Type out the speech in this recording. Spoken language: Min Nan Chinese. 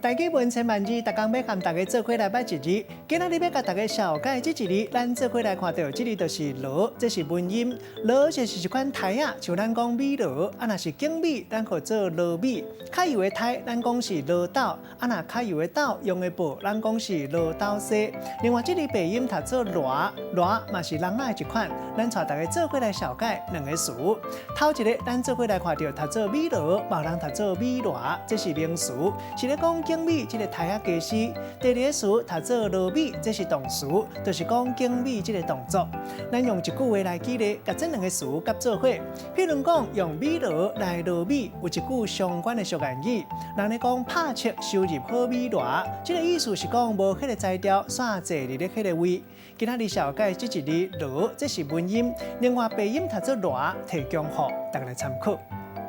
台語文千萬字，逐工欲佮大家做伙來捌一字。今仔日欲共大家紹介這一字，咱做伙來看著，這字就是羅，這是文音。羅就是一款苔仔，像咱講米羅，啊若是粳米，咱號做糯米。較幼的苔，咱講是羅斗，啊若較幼的斗用的布，咱講是羅斗紗。另外，這字白音讀做羅，羅嘛是籠仔的一款。咱帶大家做伙來紹介兩個詞。頭一个，咱做伙來看著讀做米羅，嘛有人讀做米羅，這是名詞，是咧講粳米這个苔仔家私。第二个詞讀做糯米，這是動詞，就是講粳米這个動作。咱用一句話來舉例，共這兩个詞夾做伙。譬如講，用米羅來糯米，有一句相關的俗諺語，人咧講拍七收入好米羅，這个意思是講無彼个才調，煞坐佇咧彼个位。今仔日紹介這一字羅，這是文音，另外白音讀做羅，提供予大家來參考。